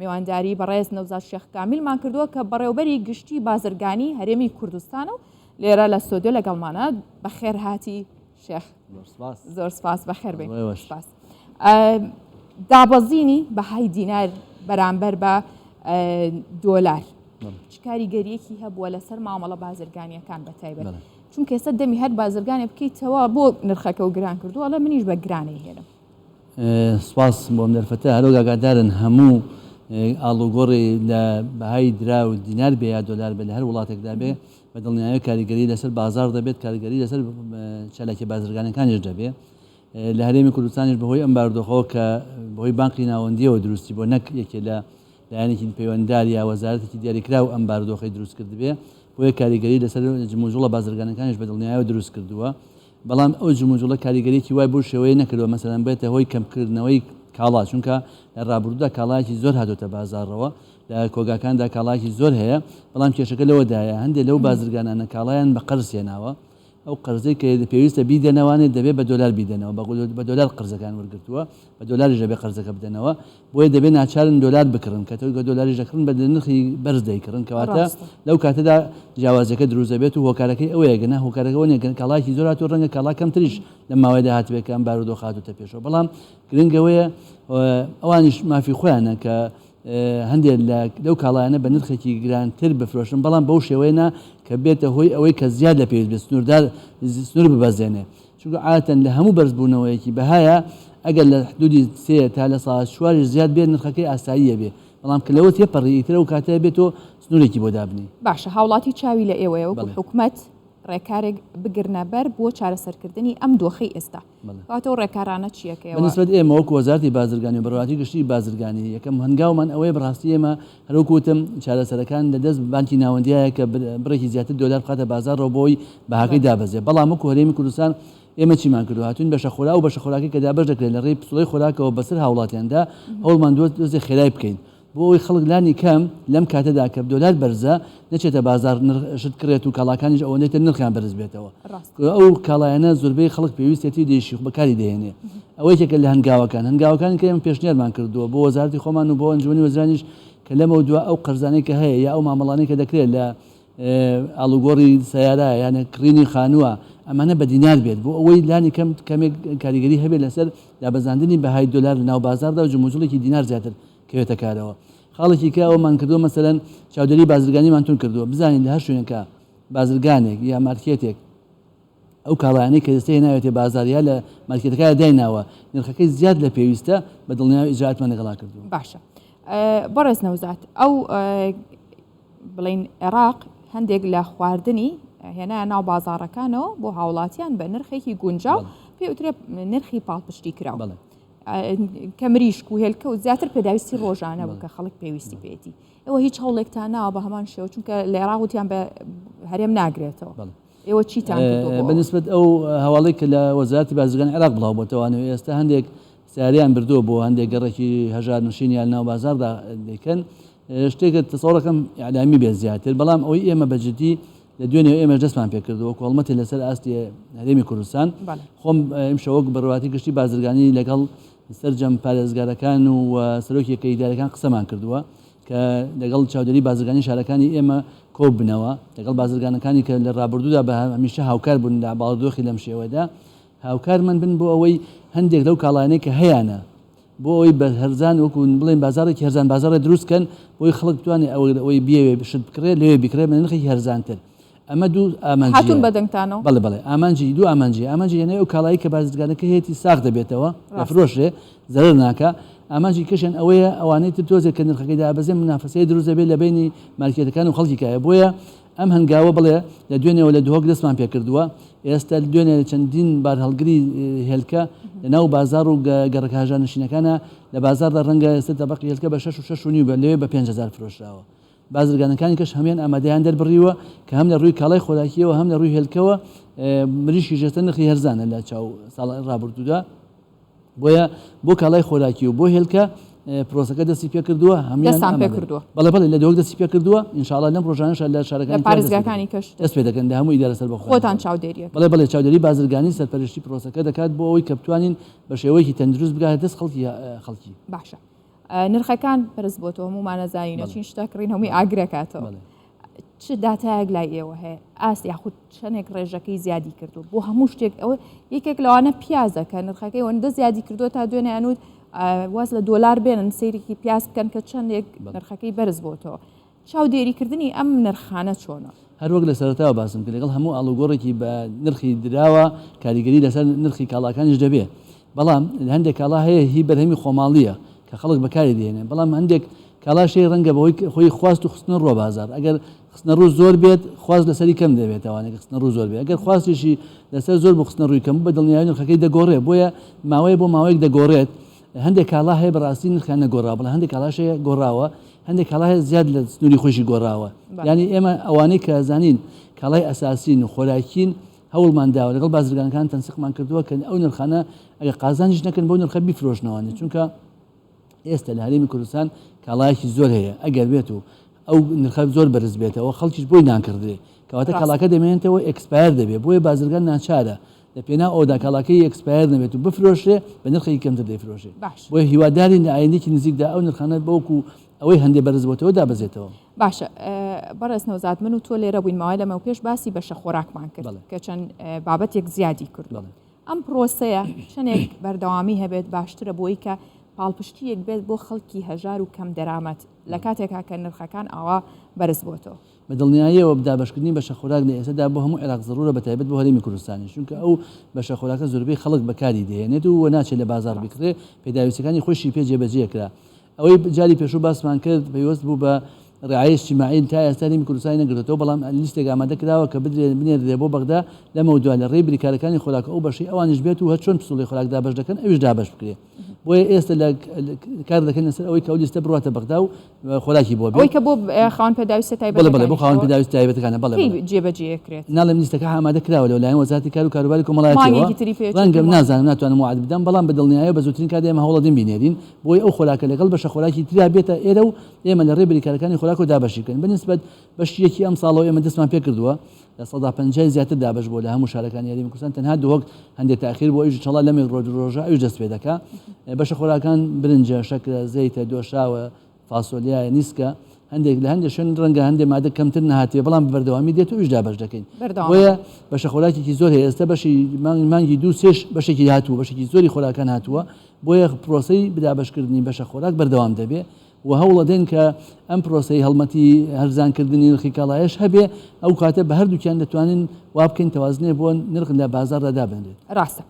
میوانداری بەڕێز نەوزاد شێخ کامیلمان کردووە کە بەڕێوبەری گشتی بازرگانی هەرێمی کوردستانە و لێرە لە ستۆدیۆ لەگەڵمانە. بەخێرهاتی شێخ. زۆر سپاس بەخێر بێن. سپاس. دابەزینی بەهای دینار بەرامبەر بە دۆلار چ کاریگەریەکی هەبووە لەسەر مامەڵە بازرگانیەکان بە تایبەت چونکە ئێستا دەمی هەر بازرگانێ بکەیتەوە بۆ نرخەکە و گران کردووە ئەڵێ منیش بە گرانەی هێنم. سوپاس بۆ ئەم دەرفەتە. هەروەک ئاگادارن هەموو ئاڵوگۆڕی لە بەهای دراو دینار بێ یا دۆلار بێ لە هەر وڵاتێکدا بێ بە دڵنیایەوە کاریگەری لەسەر بازاڕ دەبێت، کاریگەری لەسەر چالاکیە بازرگانەکانیش دەبێ. لە هەرێمی کوردستانیش بەهۆی ئەم بارودۆخەوە کە بەهۆی بانقی ناوەندیەوە دروستی بووە نەک یەکێ لە لایەنێکی پەیوەنددار یا وەزارەتێکی دیاریکراو ئەم بارودۆخەی دروست کردبێ بۆیە کاریگەری لەسەر جموجوڵە بازرگانەکانیش بە دڵنیایەوە دروست کردووە. بەڵام ئەو جموجوڵە کاریگەریەکی وای بەو شێوەیە نەکردوە مەسەلەن بێتە هۆی کەمکردنەوەی کاڵا چونکە لە ڕابردوودا کاڵایەکی زۆر هاتۆتە بازاڕەوە لە کۆگاکاندا کاڵایەکی زۆر هەیە بەڵام کێشەکە لەوەدایە هەندێک لەو بازرگانانە کاڵایان بە قەرز هێناوە ئەو قەرزەی کە پێویستە بیدەنەوانێ دەبێت بە دۆلار بیدەنەوە بە دۆلار قەرزەکان وەرگرتووە بە دۆلاریش دەبێت قەرزەکە بدەنەوە بۆیە دەبێت ناچارن دۆلار بکڕن کە تۆ دۆلاریش دەکڕن بە نرخی بەرز دەیکڕن کەواتە لەو کاتەدا جیاوازیەکە دروست دەبێت و هۆکارەکەی ئەوەیە گەنا هۆکارەکە ئەوە نیە کاڵایەکی زۆر هاتووە ڕەنگە کاڵا کەمتریش لەم ماوەیەدا هاتبێت کە ئەم بارودۆخە هاتووتە پێشەوە بەڵام گرنگ ئەوەیە ئەوانیش مافی خۆیانە کە هەندێک لەو کاڵایانە بە نرخێکی گرانتر بفرۆشن بەڵام بەو شێوەیە نا کە بێتە هۆی ئەوەی کە زیاد لە پێویست بێت سنووردار سنوور ببەزێنێ چونکە عادەتەن لە هەموو بەرزبوونەوەیەکی بەهایە ئەگەر لە حدودی سێ تا لە سا چواریش زیاد بێت نرخەکەی ئاساییە بێ بەڵام کە لەوە تێپەڕی ئیتر ئەو کاتە بێت تۆ سنوورێکی بۆ دابنێی. باشە هاوڵاتی چاوی لە ئێوەیە وەکو حکومەت ڕێکارێک بگرنە بەر بۆ چارەسەرکردنی ئەم دۆخەی ئێستا کەواتە ئەو ڕێکارانە چییە کە ئێوە. بەنسبەت ئێمە وەکو وەزارەتی بازرگانی و بەڕێوەبەرایەتی گشتی بازرگانی یەکەم هەنگاومان ئەوەیە بەڕاستی ئێمە هەروەکو وتم چارەسەرەکان لە دەست بانکی ناوەندیایە کە بڕێکی زیاتر دۆلار بخاتە بازاڕەوە بۆ ئەوەی بەهاکەی دابەزێ بەڵام وەکو هەرێمی کوردستان ئێمە چیمان کردووە هاتووین بەشە خۆراک و بەشە خۆراکەی کە دابەش دەکرێت لە ڕێی پسوڵەی خۆراکەوە بەسەر هاوڵاتیاندا هەوڵمان دووە دۆزێ خێرای بکەین بۆ ئەوەی خەڵک لانی کەم لەم کاتەدا کە دۆلار بەرزە نەچێتە بازاڕ نرخ شت کڕێت و کاڵاکانیش ئەوەندەی تر نرخیان بەرز بێتەوە ئەو کاڵایانە زۆربەی خەڵک پێویستێتی دەیشی بەکاری دەهێنێ ئەوە یەکێکە لە هەنگاوەکان هەنگاوەکانی کە ئێمە پێشنیارمان کردووە بۆ وەزارەتی خۆمان و بۆ ئەنجومەنی وەزیرانیش کە لەمەودوا ئەو قەرزانەی کە هەیە یا ئەو مامەڵانەی کە دەکرێت لە ئاڵوگۆڕی سەیارە یان کڕینی خانووە ئەمانە بە دینار بێت بۆ ئەوەی لانی کەم کەمێک کاریگەری هەبێت لەسەر دابەزاندنی بەهای دۆلار لەناو بازاڕدا و جموجوڵێکی دینار زیاتر کەوێتە کارەوە. خاڵێکی کە ئەوەمان کردووە مەسەلەن چاودێری بازرگانیمان توند کردووە بزانین لە هەر شوێنێکا بازرگانێک یا مارکێتێک ئەو کاڵایانەی کە ئێستا هێناوێتێ بازار یا لە مارکێتەکە دایناوە نرخەکەی زیاد لە پێویستە بە دڵنیایی ئیجرائاتمان لەگەڵا کردووە. باشە بەڕێز نەوزاد ئەو بڵین عێراق هەندێک لە خواردنی هێنایە ناو بازاڕەکانەوە بۆ هاوڵاتیان بە نرخێکی گونجاو پێوترێ نرخی پاڵپشتی کراو. کە مریشک و هێلکە و زیاتر پێداویستی ڕۆژانە بوو کە خەڵک پێویستی پێێتی ئێوە هیچ هەوڵێکتان ناوە بە هەمان شێوە چونکە لە عێراق وتیان بە هەرێم ناگرێتەوە ئێوە چیتان بەنسبەت ئەو هەواڵی کە لە وەزارەتی بازرگانی عێراق بڵاو بۆتەوانەوە ئێستا هەندێک سیاریان بردووە بۆ هەندێک گەڕێکی هەژار نشین یان ناو بازاردا دەیکەن شتێکە تەسەوڕەکەم ئیعلامی بێت زیاتر بەڵام ئەوەی ئێمە بە جدی لە دوێنێ ئێمەش دەستمان پێکردووە وەکو هەڵمەتێ لەسەر ئاستی هەرێمی کوردستان خۆم ئیمشەو وەک بەڕێوەبەرایەتی گشتی بازرگانی لەگەڵ سەرجەم پارێزگارەکان و سەرۆکی یەکە ئیدارەکان قسەمان کردووە کە لەگەڵ چاودێری بازرگانی شارەکانی ئێمە کۆببنەوە لەگەڵ بازرگانەکانی کە لە ڕابردوودا بە هەمیشە هاوکار بوون لە بارودۆخی لەم شێوەدا هاوکارمان بن بۆ ئەوەی هەندێک لەو کاڵایانەی کە هەیانە بۆ ئەوەی بە هەرزان وەکو بڵێن بازاڕێکی هەرزان بازاڕێ دروست کەن بۆی خەڵک بتوانێت ئەوەی بیەوێ شت بکڕێ لەوێ بیکڕێ بە نرخێکی هەرزانتر ئەمە دوو ئامانجی هاتوون بە دەنگتانەوە؟ بەڵێ بەڵێ ئامانجی دوو ئامانجی ئامانجی هێنای ئەو کاڵایی کە بازرگانەکە هەیەتی ساغ دەبێتەوە دەفرۆشرێ زەرەر ناکا ئامانجی کەشیان ئەوەیە ئەوانەی تر تۆزێک کە نرخەکەی دابەزێ منافەسەیە دروست دەبێت لە بەینی مارکێتەکان و خەڵکی کایە بۆیە ئەم هەنگاوە بڵێ لە دوێنێوە لە دهۆک دەستمان پێکردووە، ئێستا دوێنێ چەندین بارهەڵگری هێلکە لە ناو بازاڕ و گەڕەکە هەژارنشینەکانە، لە بازاڕدا ڕەنگە ئێستا تەبەقی هێلکە بە شەش و شەش و نیو بێت، لەوێ بە 5000 فرۆشراوە. بازرگانەکانی کەش هەموویان ئامادەیان دەربڕیوە کە هەم لە ڕووی کاڵای خۆراکییەوە هەم لە ڕووی هێلکەوە مریشکیش ئێستا نرخی هەرزانە لە چاو ساڵ ڕابردوودا. بۆیە بۆ کاڵای خۆراکی و بۆ هێلکە پرۆسەکە دەستی پێکردووە هەموویان دەستان پێکردووە. بەڵێ بەڵێ لە دهۆک دەستی پێکردووە ان شاء اللە لەم ڕۆژانەشا لە شارەکانی لە پارێزگاکانی کەش دەست پێ دەکەن لە هەموو ئیدارە سەربەخۆکان. خۆتان چاودێری ئەکەن. بەڵێ بەڵێ چاودێری بازرگانی سەرپەرشتی پرۆسەکە دەکات بۆ ئەوەی کە بتوانین بە شێوەیەکی تەندروست بگاتە دەست خەڵکی خەڵکی. باشە. نرخەکان بەرز بۆتەوە هەموومان ئەزانین ئەچین شتە کڕین هەمووی ئاگرەکاتەوە چ داتایەک لای ئێوە هەیە ئاست یاخود چەندێک ڕێژەکەی زیادی کردو بۆ هەموو شتێک ئەوە یەکێک لەوانە پیازە کە نرخەکەی وەندە زیادی کردو تا دوێنێ ئەنووت واز لە دۆلار بێنن سەیرێکی پیاز بکەن کە چەندێک نرخەکەی بەرز بۆتەوە چاودێریکردنی ئەم نرخانە چۆنە؟ هەروەک لە سەرەتاوە باسم کرد لەگەڵ هەموو ئاڵوگۆڕێکی بە نرخی دراوە کاریگەری لەسەر نرخی کاڵاکانیش دەبێ بەڵام هەندێک کاڵا هەیە هی بەرهەمی خۆماڵییە کە خەڵک بەکاری دێنێ بەڵام هەندێک کاڵاش هەیە ڕەنگە بەهۆی خۆی خواست و خستنە ڕووە بازاڕ ئەگەر خستنە ڕوو زۆر بێت خواست لەسەری کەم دەبێتەوانێ کە خستنە ڕوو زۆر بێت ئەگەر خواستیشی لەسەر زۆر بوو خستنە ڕووی کەم بوو بە دڵنیایی نرخەکەی دەگۆڕێ بۆیە ماوەیە بۆ ماوەیەک دەگۆڕێت هەندێک کاڵا هەیە بەڕاستی نرخیان نەگۆڕاوە بەڵام هەندێک کاڵاش هەیە گۆڕاوە هەندێک کاڵا هەیە زیاد لە سنووری خۆشی گۆڕاوە یعنی ئێمە ئەوانەی کە زانین کاڵای ئەساسین و خۆراکین هەوڵمان داوە لەگەڵ بازرگانەکان تەنسیقمان کردووە کە ئەو نرخانە ئەگەر قازانجیش نەکەن بەو نرخە بیفرۆشنەوانێ چونکە ئێستا لە هەرێمی کوردستان کاڵایەکی زۆر هەیە ئەگەر بێت و ئەو نرخە زۆر بەرز بێتەوە خەڵکیش بۆی ناکڕدرێ کەواتە کاڵاکە دەمێنێتەوە expire دەبێت بۆیە بازرگان ناچارە لە پێناو ئەوەدا کاڵاکەی expire نەبێت و بفرۆشرێ بە نرخێکی کەمتر دەیفرۆشێ باش. بۆیە هیوادارین لە ئایندەیەکی نزیکدا ئەو نرخانە بەوەکو ئەوەی هەندێ بەرز بۆتەوە دابەزێتەوە. باشە بەڕێز نەوزاد من و تۆ لێرە بووین ماوەی لەمەوپێش باسی بەشە خۆراکمان کرد بەڵێ. کە چەند بابەتێک زیادی کردووە بەڵێ. ئەم پرۆسەیە چەندێک بەردەوامی هەبێت باشترە بۆی کە پاڵپشتییەک بێت بۆ خەڵکی هەژار و کەم دەرامەت لە کاتێکا کە نرخەکان ئاوا بەرز بۆتەوە؟ بە دڵنیاییەوە دابەشکردنی بەشە خۆراک لە ئێستەدا بۆ هەموو عێراق زەروورە بە تایبەت بۆ هەرێمی کوردستانیش چونکە ئەو بەشە خۆراکە زۆربەی خەڵک بەکاری دەهێنێت و ناچێت لە بازاڕ بیکڕێ پێداویستیەکانی خۆیشی پێ جێبەجێ کرا ئەوەی جاری پێشوو باسمان کرد پەیوەست بوو بە رعایە اجتماعی تا ئێستا هەرێمی کوردستانی نەگرتۆتەوە بەڵام لیستێک ئامادە کراوە کە بدرێت بنێردرێ بۆ بەغدا لەمەودوا لە ڕێی بریکارەکانی خۆراک ئەو بەشەی ئەوانیش بێت و هەر چۆن پسوڵەی خۆراک دابەش دەکەن ئەویش دابەش بکرێ بۆیە ئێستا لە کار دەکەن لەسەر ئەوەی کە ئەو لیستە بڕواتە بەغدا و خۆراکی بۆ بێت. ئەوەی کە بۆ خاوەن پێداویستە بەڵێ بەڵێ بۆ خاوەن پێداویستە تایبەتەکانە بەڵێ کەی جێبەجێ ئەکرێت؟ ناڵێم لیستەکە ئامادە کراوە لە لایەن وەزارەتی کار و کاروباری کۆمەڵایەتیەوە مانگێکی تری پێ ڕەنگە نازانم ناتوانم وەعد بدەم بەڵام بە دڵنیایەوە بە زووترین کات ئێمە هەوڵەدەین بینێرین بۆی ئەو خۆراکە لەگەڵ بەشە خۆراکی ترا بێتە ئێرە و ئێمە لە ڕێی بریکارەکانی خۆراکەوە دابەشی بکەین بە نیسبەت بەشی یەکی ئەمساڵەوە ئێمە دەستمان پێکردووە پەنجای زیاتر دابەش بووە لە هەموو شارەکانی هەرێمی کوردستان تەنها دهۆک هەندێک تاخیر بووە ئەویش ئینشەڵا لەم ڕۆژ ڕۆژە ئەویش دەست پێ دەکا بەشە خۆراکان برنجە شەکرە زەیتە دۆشاوە فاسۆلیایە نیسکە هەندێک لە هەندێک شوێن ڕەنگە هەندێک مادە کەمتر نەهاتێ بەڵام بە بەردەوامی دێت و ئەویش دابەش دەکەین بۆیە بەشە خۆراکێکی زۆر هەیە ئێستا بەشی مانگی دوو سێش بەشێکی هاتووە بەشێکی زۆری خۆراکان هاتووە بۆیە پرۆسەی بدابەشکردنی بەشە خۆراک بەردەوام دەبێ و هەوڵەدەین کە ئەم پرۆسەی هەڵمەتی هەرزانکردنی نرخی کاڵایەش هەبێ، ئەو کاتە بە هەردووکیان دەتوانین وا بکەین تەوازنێ بۆ نرخ لە بازاڕدا دابنرێت. ڕاستە.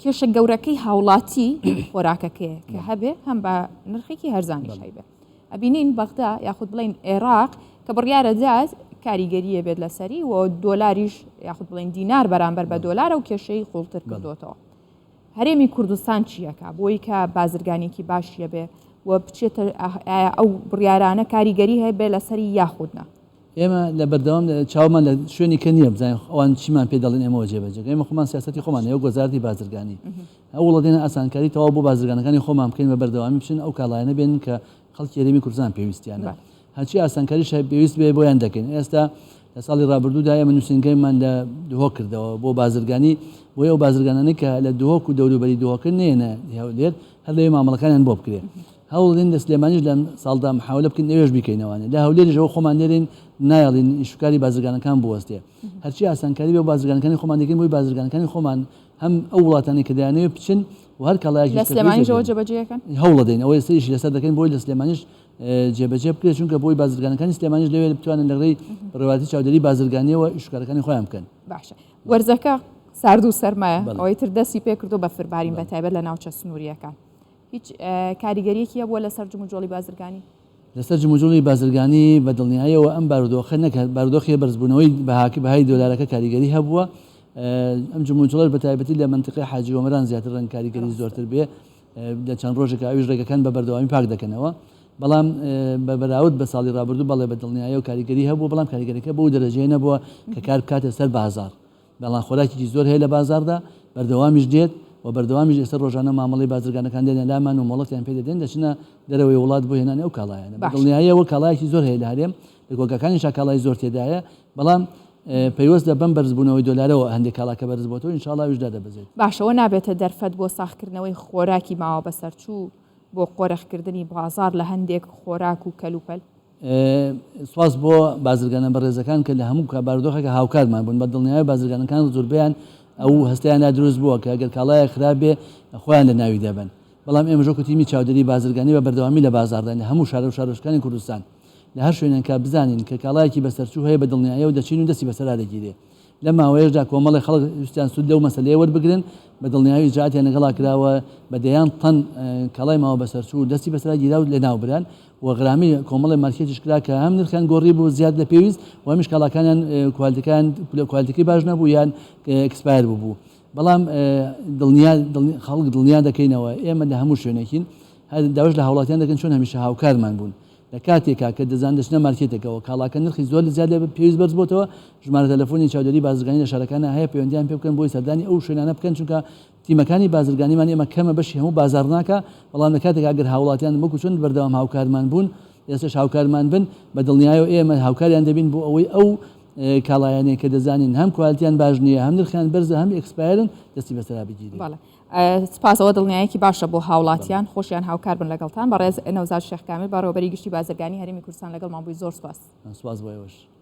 کێشە گەورەکەی هاوڵاتی خۆراکەکەیە کە هەبێ هەم بە نرخێکی هەرزانیش هەیبێ. ئەبینین بەغدا یاخود بڵێین عێراق کە بڕیارە دات کاریگەریە بێت لەسەری و دۆلاریش یاخود بڵێین دینار بەرامبەر بە دۆلارە و کێشەی قوڵتر کردوتەوە. هەرێمی کوردستان چی ئەکا بۆی کە بازرگانیکی باشی هەبێ و بچێتە ئایا ئەو بڕیارانە کاریگەری هەبێ لەسەری یاخود نا؟ ئێمە لە بەردەوام چاومان لە شوێنی کە نییە بزانین ئەوان چیمان پێ دەڵێن ئێمەوە جێبەجێ ئێمە خۆمان سیاسەتی خۆمان هەیە وەک وەزارەتی بازرگانی هەوڵەدەین ئاسانکاری تەواو بۆ بازرگانەکانی خۆمان بکەین بە بەردەوامی بچن ئەو کاڵایانە بێنن کە خەڵکی هەرێمی کوردستان پێویستیانە هەرچی ئاسانکاریش پێویست بێ بۆیان دەکەین ئێستا لە ساڵی ڕابردوودا ئێمە نووسینگەیمان لە دهۆک کردەوە بۆ بازرگانی بۆیە ئەو بازرگانانەی کە لە دهۆک و دەوروبەری دهۆکن نەیەنە هەولێر هەر لەوێ مامەڵەکانیان بۆ بکرێ هەوڵدەین لە سلێمانیش لەم ساڵدا محاولە بکەین ئەوێش بیکەینەوانێ لە هەولێریش ئەوە خۆمان لێرەین نایەڵین ئیشوکاری بازرگانەکان بوەستێ هەرچی ئاسانکاری بێ بازرگانەکانی خۆمان دەکەین بۆی بازرگانەکانی خۆمان هەم ئەو وڵاتانەی کە دەیانەوێت بچن و هەر کاڵایەکیش لە سلێمانیشەوە جێبەجێ ئەکەن؟ هەوڵەدەین ئەوە ئێستا ئیشی لەسەر دەکەین بۆی لە سلێمانیش جێبەجێ بکرێت چونکە بۆی بازرگانەکانی سلێمانیش لەوێ بتوانن لە ڕێی بەڕێوەبەرایەتی چاودێری بازرگانیەوە ئیشوکارەکانی خۆیان بکەن. باشە وەرزەکە سارد و سەرمایە ئەوەی تر دەستی پێکردو بەفربارین بە تایبەت لە ناوچە سنووریەکان هیچ کاریگەریەکی هەبووە لەسەر جموجۆڵی بازرگانی؟ لەسەر جموجوڵی بازرگانی بە دڵنیاییەوە ئەم بارودۆخە نەک هەر بارودۆخی بەرزبوونەوەی بەهاکە بەهای دۆلارەکە کاریگەری هەبووە ئەم جموجوڵەش بە تایبەتی لە مەنتیقەی حاجی ئۆمەران زیاتر ڕەنگ کاریگەری زۆرتر بێ لە چەند ڕۆژێکە ئەویش ڕێگەکان بە بەردەوامی پاک دەکەنەوە بەڵام بە بەراورد بە ساڵی ڕابردوو بەڵێ بە دڵنیاییەوە کاریگەری هەبووە بەڵام کاریگەریەکە بەو دەرەجەیە نەبووە کە کار بکاتە سەر بازاڕ بەڵام خۆراکێکی زۆر هەیە لە بازاڕدا، بەردەوامیش دێت و بەردەوامیش ئێستا ڕۆژانە مامەڵەی بازرگانەکان دێنە لامان و مۆڵەتیان پێ دەدەین دەچنە دەرەوەی وڵات بۆ هێنانی ئەو کاڵایانە. بە دڵنیاییەوە کاڵایەکی زۆر هەیە لە هەرێم، لە کۆگاکانیشا کاڵای زۆر تێدایە، بەڵام پەیوەستە بەم بەرزبوونەوەی دۆلارەوە هەندێک کاڵاکە بەرز بۆتەوە، ئینشاڵا ئەویش دادەبەزێت. باشە ئەوە نابێتە دەرفەت بۆ ساغکردنەوەی خۆراکی ماوە بەسەرچوو؟ بۆ قۆرخکردنی بازاڕ لە هەندێک خۆراک و کەلوپەل؟ سوپاس بۆ بازرگانە بەڕێزەکان کە لە هەموو بارودۆخێکا هاوکارمان بوون، بە دڵنیایی بازرگانەکان زۆربەیان ئەو هەستەیان لا دروست بووە کە گەر کاڵایەک خراپ بێ خۆیان لە ناوی دەبەن، بەڵام ئێمەش وەکو تیمی چاودێری بازرگانی بە بەردەوامی لە بازاڕداین لە هەموو شارە و شارۆچکانی کوردستان لە هەر شوێنێکا بزانین کە کاڵایەکی بەسەرچوو هەیە بە دڵنیایەوە دەچین و دەستی بەسەرا دەگیرێ. لەم ماوەیەشدا کۆمەڵێک خەڵک ویستیان سوود لەو مەسەلەیە وەربگرن، بە دڵنیایی ئیجرائاتیان لەگەڵا کرا و بە دەیان تەن کاڵای ماوە بەسەرچوو دەستی بەسەرا گیرا و لەناوبران و غرامی کۆمەڵێک مارکێتیش کرا کە هەم نرخیان گۆڕیبوو زیاد لە پێویست و هەمیش کاڵاکانیان کوالتەکەیان کوالتەکەی باش نەبوو یان expire بووبوو. بەڵام دڵنیا خەڵک دڵنیا دەکەینەوە ئێمە لە هەموو شوێنێکین، هەر داواش لە هاوڵاتیان دەکەین چۆن هەمیشە هاوکارمان بوون. لە کاتێکا کە دەزان دەچنە مارکێتێکەوە کاڵاکە نرخی زۆر لە زیاد لە پێویست بەرز بۆتەوە، ژمارە تەلەفۆنی چاودێری بازرگانی لە شارەکانا هەیە پەیوەندیان پێ بکەن بۆی سەردانی ئەو شوێنانە بکەن چونکە تیمەکانی بازرگانیمان ئێمە کەمە بەشی هەموو بازاڕ ناکا بەڵام لە کاتێکا گەر هاوڵاتیان وەکو چۆن بەردەوام هاوکارمان بوون ئێستەش هاوکارمان بن بە دڵنیایەوە ئێمە هاوکاریان دەبین بۆ ئەوەی ئەو کاڵایانەی کە دەزانین هەم کوالتیان باش نییە هەم نرخیان بەرزە هەم expire ن دەستی بەسەرا بگیرێ. بەڵێ سپاس ئەوە دڵنیایەکی باشە بۆ هاوڵاتیان خۆشیان هاوکار بن لەگەڵتان بەڕێز نەوزاد شێخ کامیل بەڕێوەبەری گشتی بازرگانی هەرێمی کوردستان لەگەڵمان بووی زۆر سپاس. سپاس بۆ ئێوەش.